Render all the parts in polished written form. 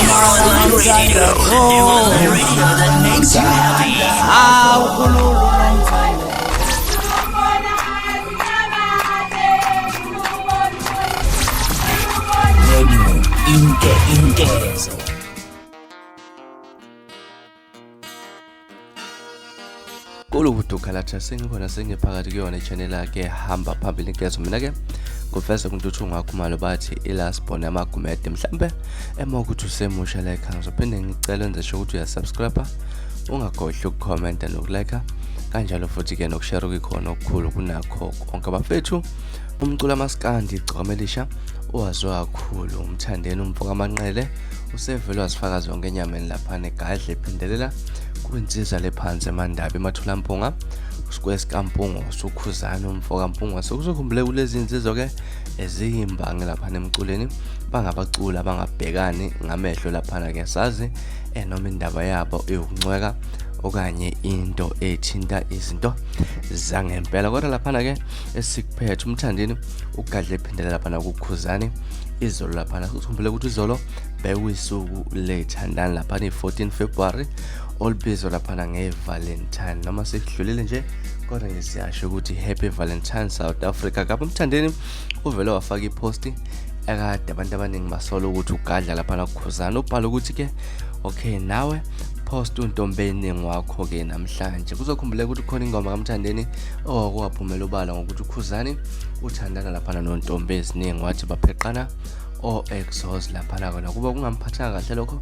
Online radio, the new online radio that makes you happy. Hawu khululu nomthandazo. Radio Inke Inkezo. Kulubuduka latha sengikhona sengiphakathi kuyona i-channel yakhe hamba phambili inkezo mina-ke kuveze kuNtuthu Ngakhumalo bathi ilasbon yamagumede mhlampe ema ukuthi usemusha la ekhaya ngizophinde ngicele wenze sure ukuthi uyasubscribe ungakhohlwa ukukhomenta nokulike kanjalo futhi-ke nokushare kuyikhona okukhulu kunakho konke bafethu. Umculo amaskandi igcokama elisha owaziwa kakhulu uMthandeni umfo kaManqele usevele wazifaka zonke enyameni laphana egadle ephindelela kwinsizwa lephansi eMandabi eMathulampunga kwesikampungo sukhuzana umfo kampungo sekuzokhumbuleka kulezi nsizwa ke eziyimbangi laphana emculeni bangabaculi abangabhekani ngamehlo laphana ke sazi noma indaba yabo iwukuncweka okanye into ethinta izinto zangempela kodwa laphana ke esikuphethe uMthandeni ugadle ephindela laphana kuKhuzani izolo laphana. Sikhumbule ukuthi izolo bekuyisuku lethandani laphana i-14 February olubizwa laphana nge-Valentine, noma sekudlulile nje kodwa nje siyasho ukuthi happy Valentine South Africa. Kapha uMthandeni uvele wafaka iposti ekade abantu abaningi basola ukuthi ugadla laphana kuKhuzani, ubhala ukuthi ke okay nawe post untombi eningi wakho ke namhlanje. Kuzokhumbuleka ukuthi kukhona ingoma kaMthandeni owakuwaphumela ubala ngokuthi uKhuzani uthandana laphana nontombi eziningi, wathi bapheqana o-exos laphana kona kuba kungamphathanga kahle lokho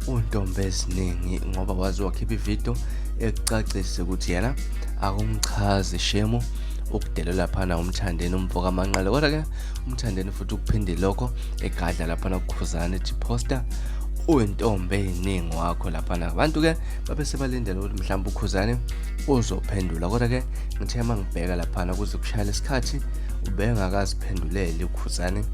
untombi eziningi ngoba waze wakhipha ividiyo ekucacise ukuthi yena akumchazi shemu ukudelela laphana uMthandeni umfo kaManqele. Kodwa ke uMthandeni futhi ukuphindile lokho egadla laphana kuKhuzani ethi poster uyintombi eyiningi wakho laphana. Abantu ke babe sebalindele ukuthi mhlawumbe uKhuzani uzophendula, kodwa ke ngithe uma ngibheka laphana kuze kushayela isikhathi ubengakaziphenduleli uKhuzani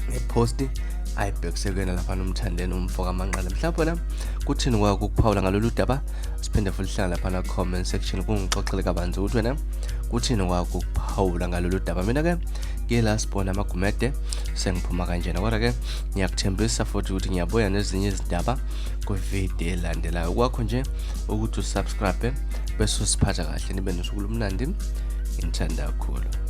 ngeposti ayibhekise kuyena laphana uMthandeni umfo kaManqele. Mhlawumbe wena kuthini kwakho ukuphawula ngalolu daba? Siphinde futhi hlala laphana comment section kungixoxele kabanzi ukuthi wena kuthini kwakho ukuphawula ngalolu daba. Mina ke ngila sibona amagumede sengiphuma kanjena, kodwa ke ngiyakuthembisa futhi ukuthi ngiyabuya nezinye izindaba kwividiyo elandelayo. Kwakho nje ukuthi usubscribe bese usiphatha kahle, nibe nosuku lomnandi. Ngithanda kakhulu.